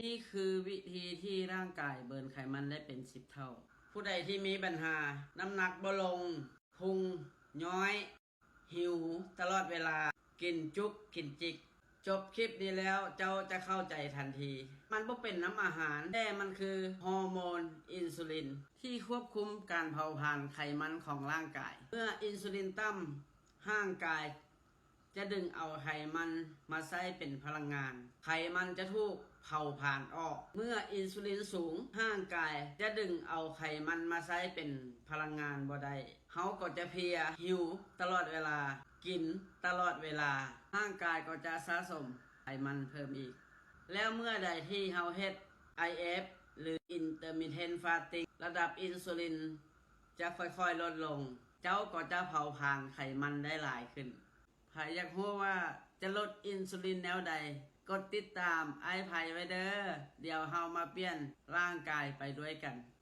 ນີ້ຄືວິທີທີ່ຮ່າງກາຍເບີນໄຂມັນໄດ້ເປັນສິບເທົ່າ. ຜູ້ໃດທີ່ມີບັນຫານ້ຳໜັກບໍ່ລົງ, ພຸງຍ້ອຍ, ຫິວຕະຫຼອດເວລາ, ກິນຈຸກກິນຈິກ, ຈົບຄລິບນີ້ແລ້ວເຈົ້າຈະເຂົ້າໃຈທັນທີ. ມັນບໍ່ເປັນນຳອາຫານ, ແຕ່ມັນຄືຮໍໂມນອິນຊູລິນ ທີ່ຄວບຄຸມການເຜົາຜານໄຂມັນຂອງຮ່າງກາຍ. ເມື່ອອິນຊູລິນຕ່ຳ, ຮ່າງກາຍຈະດຶງເອົາໄຂມັນມາໃຊ້ເປັນພະລັງງານ. ໄຂມັນຈະຖືກເຜົາຜານອອກ. ເມື່ອອິນຊູລິນສູງ, ຮ່າງກາຍຈະດຶງເອົາໄຂມັນມາໃຊ້ເປັນພະລັງງານບໍ່ໄດ້. ເຮົາກໍຈະເພຍ, ຫິວຕະຫຼອດເວລາ, ກິນຕະຫຼອດເວລາ. ຮ່າງກາຍກໍຈະສະສົມໄຂມັນເພີ່ມອີກ. ແລ້ວເມື່ອໃດທີ່ເຮົາເຮັດ ໄອເອັຟ ຫຼື intermittent fasting, ລະດັບອິນຊູລິນຈະຄ່ອຍໆລົດລົງ. ເຈົ້າກໍຈະເຜົາຜານໄຂມັນໄດ້ຫຼາຍຂຶ້ນ. ໃຜຢາກຮູ້ວ່າຈະລົດອິນຊູລິນແນວໃດ, ກົດຕິດຕາມອ້າຍໄພໄວ້ເດີ້. ດຽວເຮົາມາປ່ຽນຮ່າງກາຍໄປດ້ວຍກັນ.